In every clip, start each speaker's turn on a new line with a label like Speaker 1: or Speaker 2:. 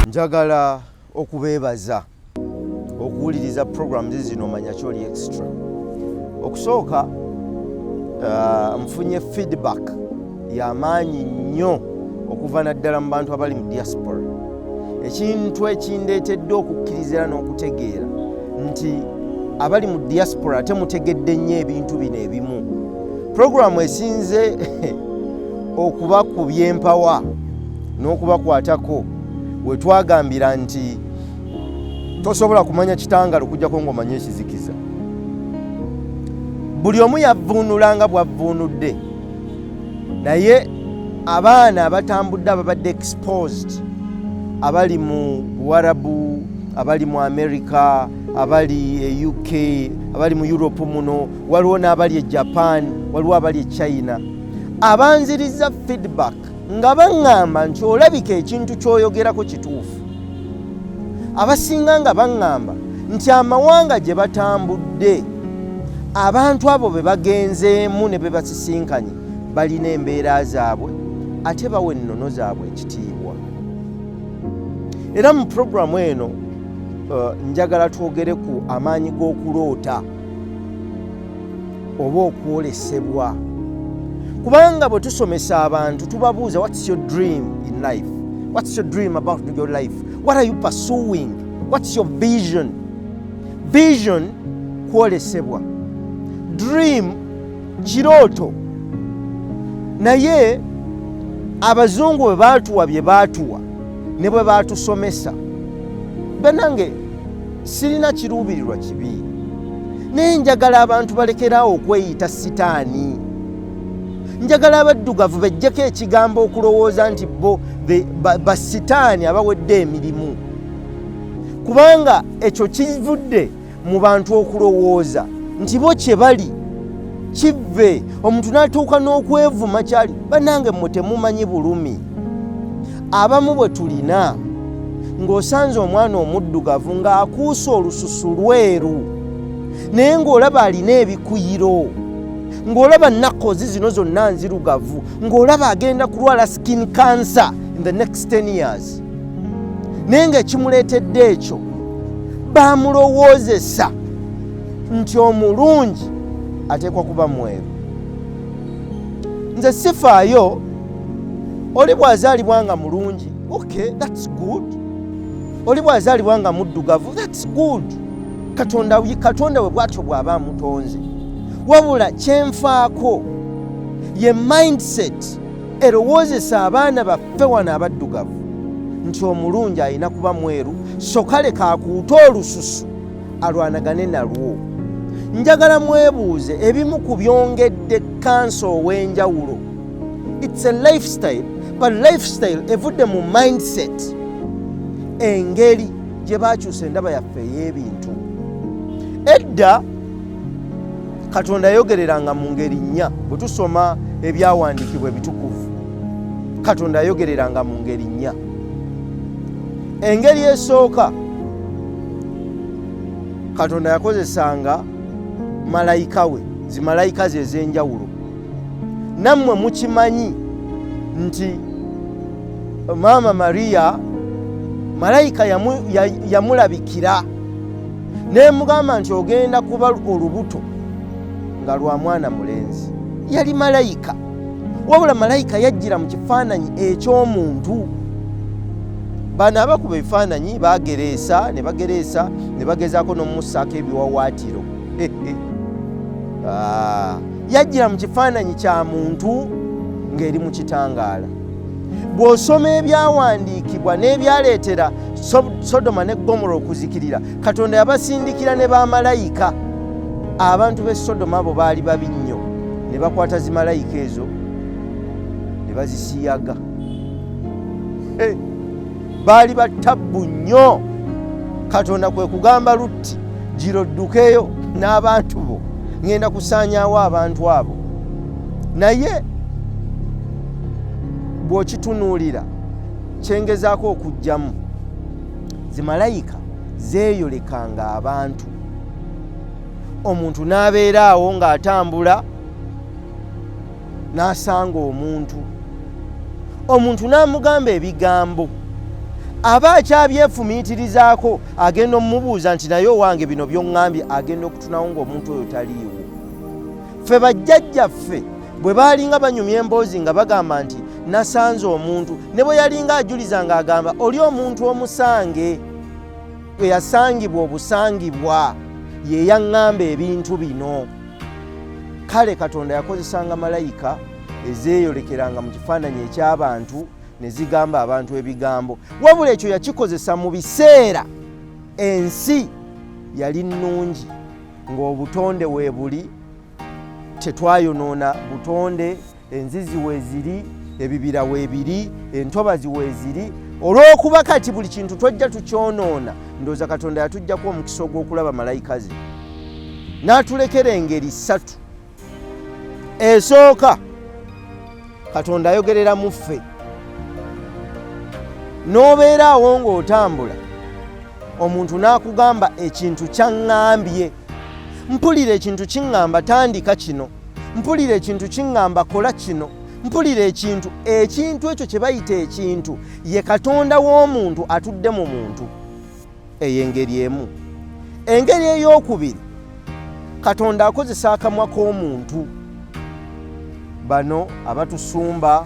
Speaker 1: Njagala okubeebaza okuwuliriza programs zino Manya Kyoli Extra. Okusooka, nfunye feedback y'amaanyi nnyo okuva naddala mu bantu abali mu diaspora, ekintu ekindeetedde okukkiriza era n'okutegeera nti abali mu diaspora ate mutegedde nnyo ebintu bino ebimu. Puroguramu esinze okuba ku byempawa n'okubakwatako we twagambira nti tosobola kumanya kitangala okujjako ng'omanye ekizikiza. Buli omu yavvuunula nga bw'avvuunudde, naye abaana abatambudde, ababadde exposed, abali mu Buwarabu, abali mu America, abali e UK, abali mu Europe muno, waliwo n'abali e Japan, waliwo abali e China, abanziriza feedback nga baŋŋamba nti olabika ekintu ky'oyogerako kituufu. Abasinga nga baŋŋamba nti amawanga gye batambudde, abantu abo be bagenzeemu ne be basisinkanye balina embeera zaabwe, ate bawa ennono zaabwe ekitiibwa. Era mu puroguramu eno njagala twogere ku amaanyi g'okuloota oba okwolesebwa, kubanga bwe tusomesa abantu tubabuuza, "What's your dream in life? What's your dream about your life? What are you pursuing? What's your vision?" Vision kwolesebwa, dream kirooto. Naye abazungu bwe baatuwa bye baatuwa ne bwe baatusomesa, bannange, sirina kiruubirirwa kibi, naye njagala abantu balekeraawo okweyita sitaani. Njagala abaddugavu bejjeko ekigambo okulowooza nti bo basitaani abawedde emirimu, kubanga ekyo kivudde mu bantu okulowooza nti bo kye bali kive omuntu n'atuuka n'okwevuma kyali. Bannange, mmwe temumanyi bulumi abamu bwe tulina ng'osanze omwana omuddugavu ng'akuusa olususu lweru, naye ng'olaba alina ebikuyiro, ng'olaba nakkozi zino zonna nzirugavu, ng'olaba agenda kulwala skin cancer in the next 10 years, naye ng'ekimuleetedde ekyo bamulowoozesa nti omulungi ateekwa kuba mweru. Nze sifaayo oli bw'azaalibwa nga mulungi, okay, that's good. Oli bw'azaalibwa nga muddugavu, that's good. Katonda, Katonda we bw'atyo bw'aba amutonze. Wabula kyenfaako ye mindset erowoozesa abaana baffe wano abaddugavu nti omulungi alina kuba mweru, so kale kakuuta olususu alwanagane nalwo. Njagala mwebuuze ebimu ku byongedde kansa ow'enjawulo. It's a lifestyle, but lifestyle evudde mu mindset, engeri gye bakyusa endaba yaffe ey'ebintu. Edda Katonda yayogereranga mu ngeri nnya. Bwe tusoma ebyawandiikibwa ebitukuvu, Katonda yayogereranga mu ngeri nnya. Engeri esooka, Katonda yakozesanga malayika we, zimalayika ze ez'enjawulo. Nammwe mukimanyi nti maama Mariya, malayika yamulabikira nemugamba nti ogenda kuba olubuto nga lwa mwana mulenzi. Yali malayika, wabula malayika yajjira mu kifaananyi eky'omuntu. Bano abakuba ebifaananyi bagereesa ne bagereesa ne bagezaako n'omumussaako ebiwawaatiro. Ah, yajjira mu kifaananyi kya muntu ng'eri mu kitangaala. Bw'osoma ebyawandiikibwa n'ebyaleetera Sodoma ne Gomora okuzikirira, Katonda yabasindikira ne bamalayika. Abantu b'e Sodoma abo baali babi nnyo, ne bakwata zimalayika ezo ne bazisiyaga. Baali batabbu nnyo. Katonda kwe kugamba Lutti, "Gira oddukeyo n'abantu bo, ŋŋenda kusaanyaawo abantu abo." Naye bw'okitunuulira, kyengezaako okuggyamu, zimalayika zeeyolekanga abantu, omuntu n'abeera awo ng'atambula n'asanga omuntu, omuntu n'amugamba ebigambo. Aba akyabyefumiitirizaako, agenda omubuuza nti naye owange bino by'oŋŋambye, agenda okutunawo ng'omuntu oyo taliiwo. Ffe bajjajjaffe bwe baalinga banyumya emboozi nga bagamba nti nasanze omuntu, ne bwe yalinga ajuliza ng'agamba oli omuntu omusange eyasangibwa obusangibwa ye yaŋŋamba ebintu bino. Kale Katonda yakozesanga malayika ezeeyolekeranga mu kifaananyi eky'abantu ne zigamba abantu ebigambo, wabula ekyo yakikozesa mu biseera ensi yali nnungi ng'obutonde weebuli, tetwayonoona butonde, enzizi weeziri, ebibira weebiri, entobazi weeziri. Olw'okuba kati buli kintu twajja tukyonoona, ndowooza Katonda yatuggyako omukisa ogw'okulaba malayika ze n'atulekera engeri ssatu. Esooka, Katonda ayogerera mu ffe, n'obeera awo ng'otambula, omuntu n'akugamba ekintu kyaŋŋambye, mpulira ekintu kiŋŋamba tandika kino, mpulira ekintu kiŋŋamba kola kino, mpulira ekintu. Ekintu ekyo kye bayita ekintu ye Katonda w'omuntu atudde mu muntu. Eyo engeri emu. Engeri ey'okubiri, Katonda akozesa akamwa k'omuntu. Bano abatusumba,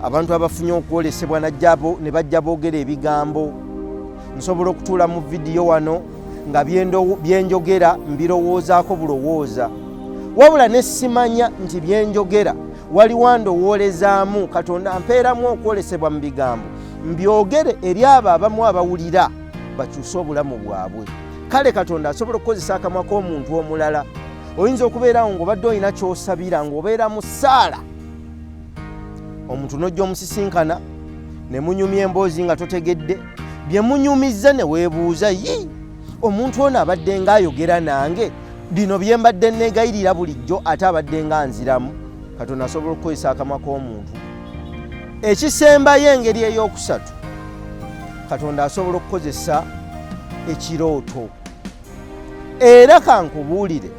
Speaker 1: abantu abafunye okwolesebwa ne bajja boogera ebigambo. Nsobola okutuula mu vidiyo wano nga byenjogera mbirowoozaako bulowooza, wabula ne simanya nti byenjogera waliwo andowoolezaamu. Katonda ampeeramu okwolesebwa mu bigambo mbyogere eri abo abamu abawulira bakyuse obulamu bwabwe. Kale Katonda asobola okukozesa akamwa k'omuntu omulala. Oyinza okubeerawo ng'obadde olina ky'osabira, ng'obeera mu ssaala, omuntu n'ojja omusisinkana ne munyumya emboozi nga totegedde bye munyumizza, ne weebuuza, yi omuntu ono abadde ng'ayogera nange bino bye mbadde neegayirira bulijjo, ate abadde nga nziramu. Katonda asobola okukozesa akamwa k'omuntu. Ekisembayo, engeri ey'okusatu, Katonda asobola okukozesa ekirooto. Era kankubuulire,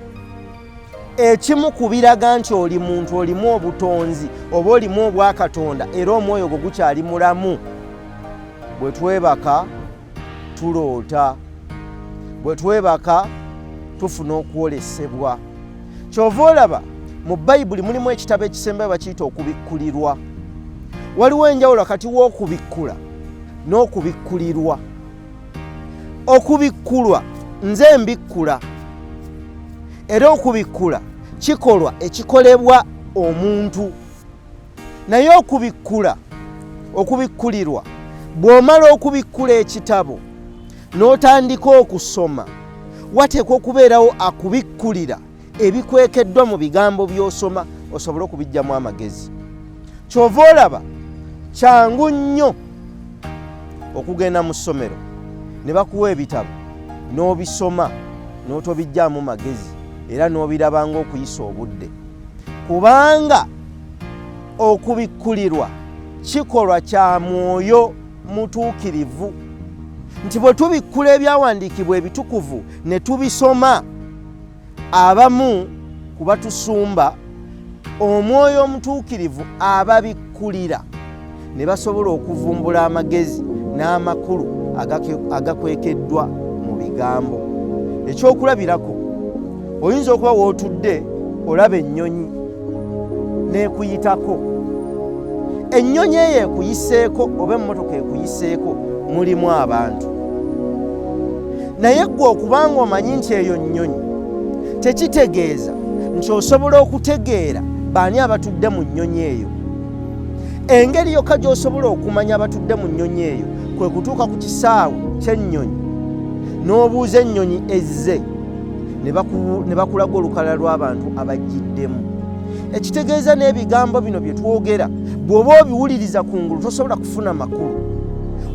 Speaker 1: ekimu ku biraga nti oli muntu olimu obutonzi oba olimu obwakatonda era omwoyo gwo gukyali mulamu, bwe twebaka tuloota, bwe twebaka tufuna okwolesebwa. Kyova olaba mu Bayibuli mulimu ekitabo ekisembayo bakiyita Okubikkulirwa. Waliwo enjawulo wakati w'okubikkula n'okubikkulirwa. Okubikkulwa nze mbikkula, era okubikkula kikolwa ekikolebwa omuntu, naye okubikkula, okubikkulirwa, bw'omala okubikkula ekitabo n'otandika okusoma, wateekwa okubeerawo akubikkulira ebikwekeddwa mu bigambo by'osoma osobole okubiggyamu amagezi. Kyova olaba kyangu nnyo okugenda mu ssomero ne bakuwa ebitabo n'obisoma n'otobijjaamu magezi era n'obiraba ng'okuyisa obudde, kubanga okubikkulirwa kikolwa kya mwoyo mutuukirivu, nti bwe tubikkula ebyawandiikibwa ebitukuvu ne tubisoma, abamu ku batusumba omwoyo omutuukirivu ababikkulira ne basobola okuvumbula amagezi n'amakulu agakwekeddwa mu bigambo. Ekyokulabirako, oyinza okuba w'otudde olaba ennyonyi n'ekuyitako. Ennyonyi eyo ekuyiseeko oba emmotoka ekuyiseeko mulimu abantu, naye ggwe okubanga omanyi nti eyo nnyonyi tekitegeeza nti osobola okutegeera baani abatudde mu nnyonyi eyo. Engeri yokka gy'osobola okumanya abatudde mu nnyonyi eyo kwe kutuuka ku kisaawe ky'ennyonyi n'obuuza ennyonyi ezze ne bakulaga olukalala lw'abantu abajjiddemu. Ekitegeeza n'ebigambo bino bye twogera bw'oba obiwuliriza kungulu tosobola kufuna makulu,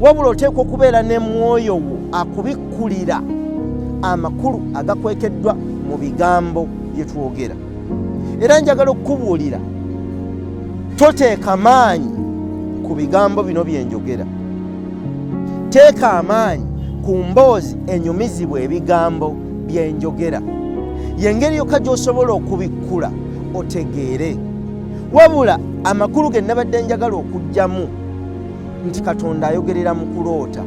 Speaker 1: wabula oteekwa okubeera ne mwoyo wo akubikkulira amakulu agakwekeddwa mu bigambo bye twogera. Era njagala okukubuulira, toteeka maanyi ku bigambo bino bye njogera, teeka amaanyi ku mboozi enyumizibwa ebigambo bye njogera. Yengeri yokka gy'osobola okubikkula otegeere. Wabula amakulu ge nabadde njagala okuggyamu nti Katonda ayogerera mu kuloota.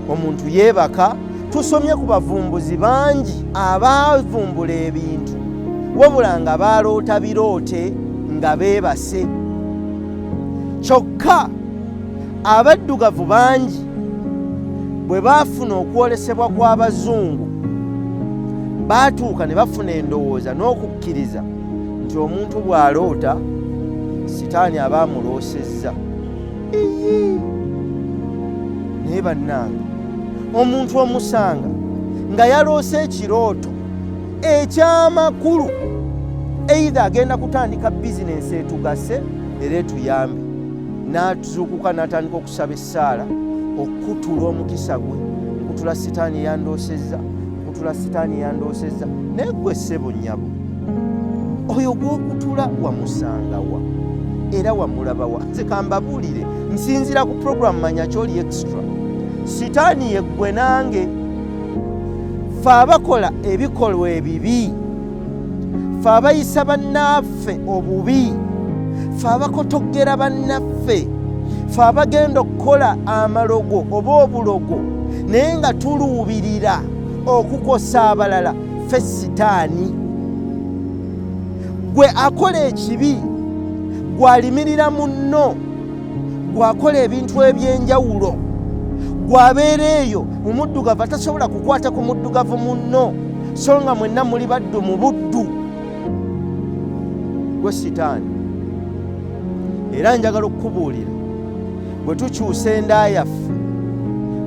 Speaker 1: Omuntu yeebaka. Tusomye ku bavumbuzi bangi abaavumbula ebintu wabula nga baaloota biroote nga beebase. Kyokka abaddugavu bangi bwe baafuna okwolesebwa kw'abazungu, baatuuka ne bafuna endowooza n'okukkiriza nti omuntu bw'aloota sitaani aba amuloosezza. Iyi, naye bannange, omuntu omusanga nga yaloose ekirooto ekyamakulu, either agenda kutandika bizinensi etugase era etuyambe, n'azuukuka n'atandika okusaba essaala okukutula omukisa gwe, nkutula sitaani eyandoosezza, nkutula sitaani eyandoosezza. Naye gwe ssebo, nnyabo, oyo gw'okutula wamusangawa era wamulabawa? Nze kambabuulire, nsinzira ku program Manya Kyoli Extra. Sitaani yeggwe nange, fe abakola ebikolwa ebibi, fe abayisa bannaffe obubi, fe abakotogera bannaffe, fe abagenda okukola amalogo oba obulogo naye nga tuluubirira okukosa abalala, ffe sitaani. Gwe akola ekibi, gwalimirira munno, gwakola ebintu ebyenjawulo, gwabeera eyo mu muddugavu atasobola kukwata ku muddugavu munno, so nga mwenna muli baddu mu buddu, gwe sitaani. Era njagala okukubuulira, bwe tukyusa enda yaffe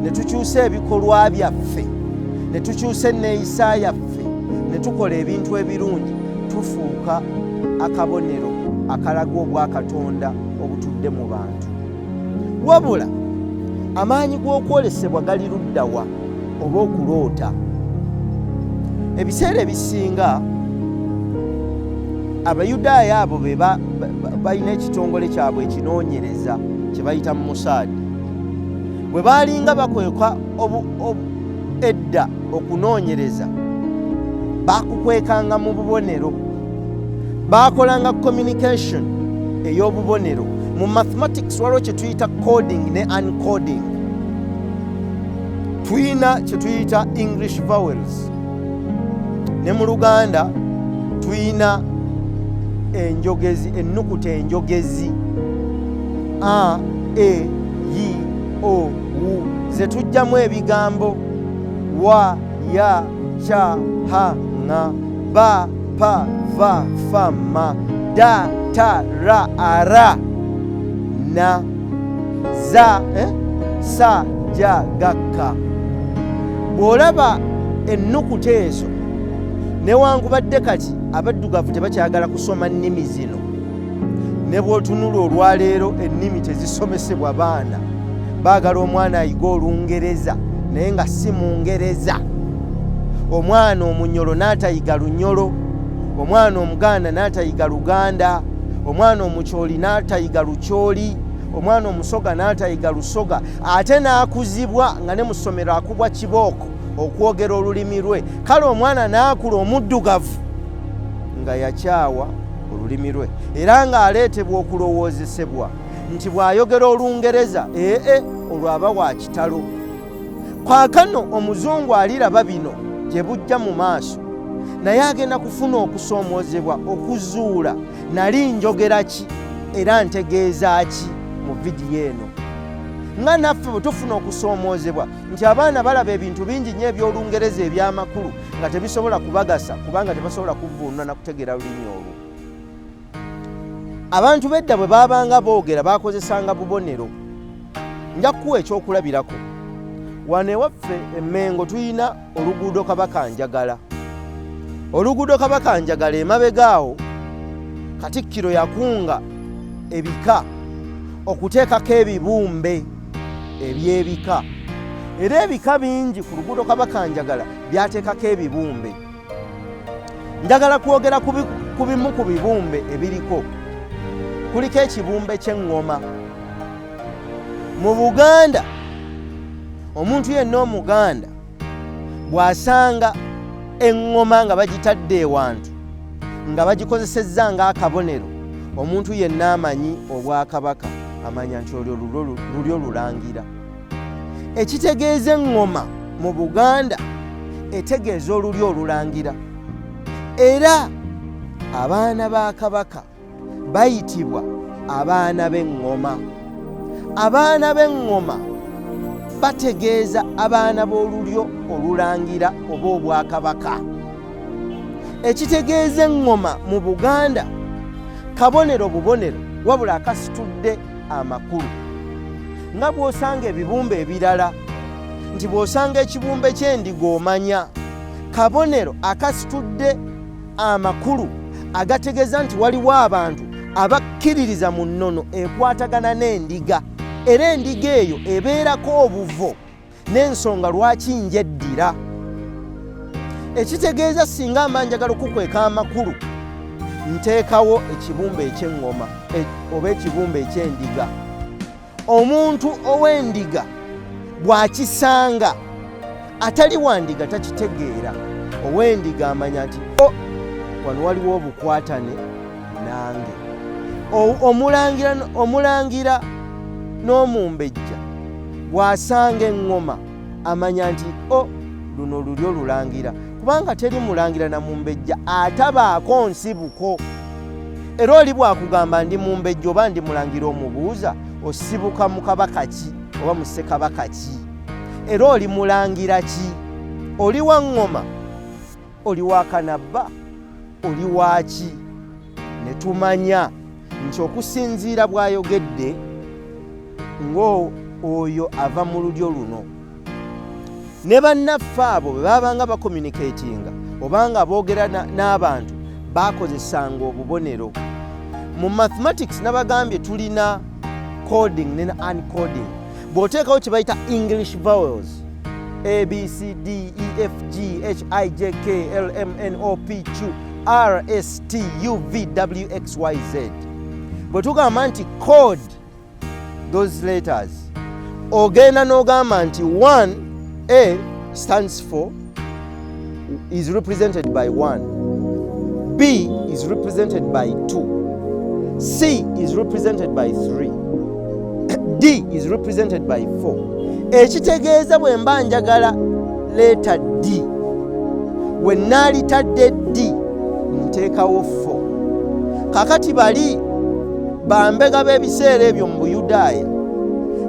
Speaker 1: ne tukyusa ebikolwa byaffe ne tukyusa enneeyisa yaffe ne tukola ebintu ebirungi, tufuuka akabonero akalaga obwakatonda obutudde mu bantu. Wabula amaanyi g'okwolesebwa gali luddawa oba okuloota? Ebiseera ebisinga Abayudaaya abo be balina ekitongole kyabwe ekinoonyereza kye bayita Mossad. Bwe baalinga bakweka edda okunoonyereza, bakukwekanga mu bubonero, bakolanga communication ey'obubonero. Mu mathematics waliwo kye tuyita coding ne uncoding. Tuyina kye tuyita English vowels, ne mu Luganda tuyina enjogezi, ennukuta enjogezi a, e, i, o, u, ze tujjamu ebigambo wa, ya, kya, ha, ŋa, ba, pa, va, fa, ma, da, ta, ra, ara, na, za, eh? Sa, ja, ga, ka. Bw'olaba ennukuta ezo, newankubadde kati abaddugavu tebakyagala kusoma nnimi zino, ne bw'otunula olwaleero ennimi tezisomesebwa baana. Baagala omwana ayiga Olungereza naye nga si Mungereza, omwana Omunyolo n'atayiga Lunyolo, omwana Omuganda n'atayiga Luganda, omwana Omukyoli n'atayiga Lukyoli, omwana Omusoga n'atayiga Lusoga, ate n'akuzibwa nga ne mu ssomero akubwa kibooko okwogera olulimi lwe. Kale omwana n'akula omuddugavu nga yakyawa olulimi lwe, era ng'aleetebwa okulowoozesebwa nti bw'ayogera Olungereza ee olwo aba wa kitalo. Kaakano omuzungu aliraba bino gye bujja mu maaso, naye agenda kufuna okusoomoozebwa okuzuula nali njogera ki era ntegeeza ki mu vidiyo eno. Nga naffe bwe tufuna okusoomoozebwa nti abaana balaba ebintu bingi nnyo eby'Olungereza ebyamakulu nga tebisobola kubagasa kubanga tebasobola kuvvuunula na kutegeera lulimi olwo. Abantu bedda bwe baabanga boogera bakozesanga bubonero. Nja kukuwa ekyokulabirako. Wano ewaffe Emmengo tulina oluguudo Kabaka Njagala. Oluguudo Kabaka Njagala, emabega awo Katikkiro yakunga ebika okuteekako ebibumbe eby'ebika, era ebika bingi ku luguudo Kabaka Njagala byateekako ebibumbe. Njagala kwogera ku bimu ku bibumbe ebiriko. Kuliko ekibumbe ky'eŋŋoma. Mu Buganda, omuntu yenna Omuganda bw'asanga eŋŋoma nga bagitadde ewantu nga bagikozesezza ng'akabonero, omuntu yenna amanyi obwakabaka. Amanya nti olyo lulyo lulangira. Ekitegeeza eŋŋoma mu Buganda etegeeza olulyo olulangira. Era abaana ba Kabaka bayitibwa abaana b'eŋŋoma. Abaana b'eŋŋoma bategeeza abaana b'olulyo olulangira oba obwakabaka. Ekitegeeza eŋŋoma mu Buganda kabonero bubonero, wabula akasitudde amakulu. Nga bw'osanga ebibumbe ebirala, nti bw'osanga ekibumbe ky'endiga omanya kabonero akasitudde amakulu agategeeza nti waliwo abantu abakkiririza mu nnono ekwatagana n'endiga, era endiga eyo ebeerako obuvo n'ensonga lwaki njeddira. Ekitegeeza singa mba njagala okukweka amakulu, nteekawo ekibumbe eky'eŋŋoma oba ekibumbe eky'endiga. Omuntu ow'endiga bw'akisanga, atali wa ndiga takitegeera. Ow'endiga amanya nti o wano waliwo obukwatane nange. Omulangira n'omumbejja bw'asanga eŋŋoma amanya nti o luno lulyo lulangira, kubanga teri mulangira na mumbejja atabaako nsibuko. Era oli bw'akugamba ndi mumbejja oba ndi mulangira, omubuuza osibuka mu kabaka ki oba mu ssekabaka ki, era oli mulangira ki, oli wa ŋŋoma, oli wa kanabba, oli wa ki? Ne tumanya nti okusinziira bw'ayogedde ng'oyo ava mu lulyo luno. Ne bannaffe abo bwe babanga bacommunicatinga obanga boogera n'abantu, bakozesanga obubonero. Mu mathematics nabagambye tulina coding ne uncoding. Bw'oteekawo kye bayita English vowels, A, B, C, D, E, F, G, H, I, J, K, L, M, N, O, P, Q, R, S, T, U, V, W, X, Y, Z, bwe tugamba nti code those letters, ogenda n'ogamba nti 1 A stands for, is represented by 1, B is represented by 2, C is represented by 3, D is represented by 4. Ekitegeeza bwe mba njagala letter D, we naalitadde D nteekawo 4. Kakati bali bambega b'ebiseera ebyo mu Buyudaaya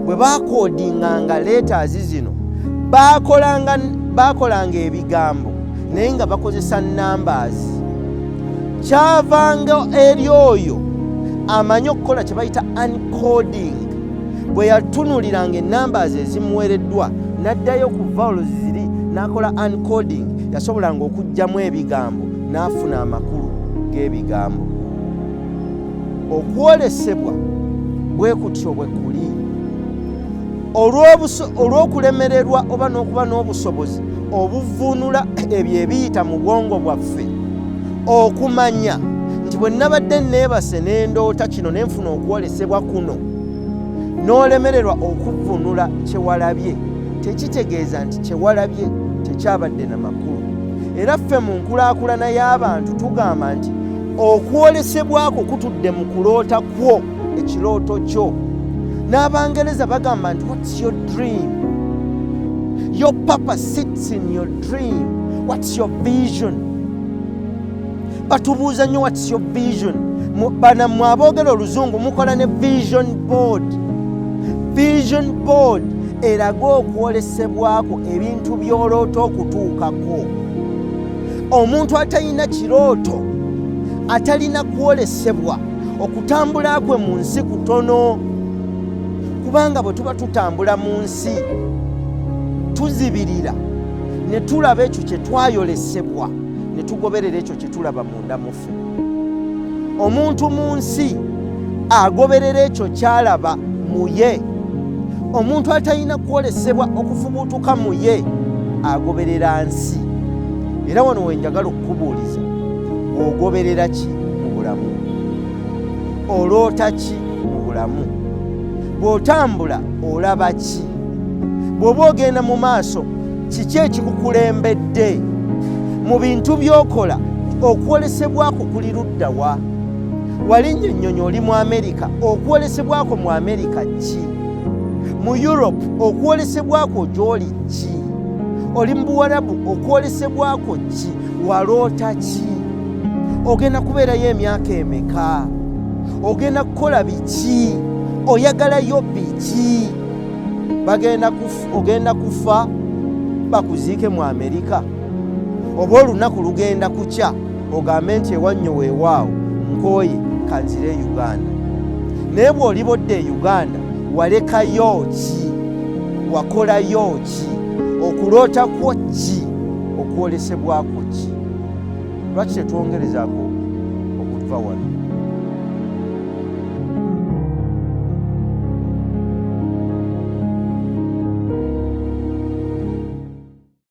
Speaker 1: bwe bakodinganga letters zino, bakolanga ebigambo naye nga bakozesa numbers. Kyavanga eri oyo amanyi okukola kye bayita uncoding. Bwe yatunuliranga enumbers ezimuweereddwa n'addayo ku vowels ziri n'akola uncoding, yasobolanga okuggyamu ebigambo n'afuna amakulu g'ebigambo. Okwolesebwa bwe kutyo bwe kuli. Olw'okulemererwa oba n'okuba n'obusobozi obuvuunula ebyo ebiyita mu bwongo bwaffe, okumanya nti bwe nabadde neebase n'endoota kino ne nfuna okwolesebwa kuno, n'olemererwa okuvvuunula kyewalabye, tekitegeeza nti kyewalabye tekyabadde na makulu. Era ffe mu nkulaakulana y'abantu tugamba nti okwolesebwako kutudde mu kuloota kwo, ekirooto kyo. N'Abangereza bagamba nti what's your dream? Your purpose sits in your dream. What's your vision? Batubuuza nnyo what's your vision. Banammwe aboogera oluzungu mukola ne vision board. Vision board eraga okwolesebwako, ebintu by'oloota okutuukako. Omuntu atalina kirooto, atalina kwolesebwa, okutambula kwe mu nsi kutono, kubanga bwe tuba tutambula mu nsi tuzibirira ne tulaba ekyo kye twayolesebwa, ne tugoberera ekyo kye tulaba munda muffe. Omuntu mu nsi agoberera ekyo kyalaba mu ye. Omuntu atalina kwolesebwa okufubuutuka mu ye agoberera nsi. Era wano wenjagala okukubuuliza, ogoberera ki mu bulamu? Oloota ki mu bulamu? Bw'otambula olaba ki? Bw'oba ogenda mu maaso, kiki ekikukulembedde mu bintu by'okola? Okwolesebwako kuli ludda wa? Walinnya ennyonyi oli mu Amerika, okwolesebwako mu Amerika ki? Mu Europe okwolesebwako gy'oli ki? Oli mu Buwarabu okwolesebwako ki? Waloota ki? Ogenda kubeerayo emyaka emeka? Ogenda kukola biki? Oyagalayo biki? Bagenda ogenda kufa bakuziike mu Amerika, oba olunaku lugenda kukya ogambe nti ewannyo weewaawo nkooye kanzire e Uganda. Naye bw'oliba odda e Uganda, walekayo ki? Wakolayo ki? Okuloota kwo ki? Okwolesebwako ki? Lwaki tetwongerezaako okuva wano?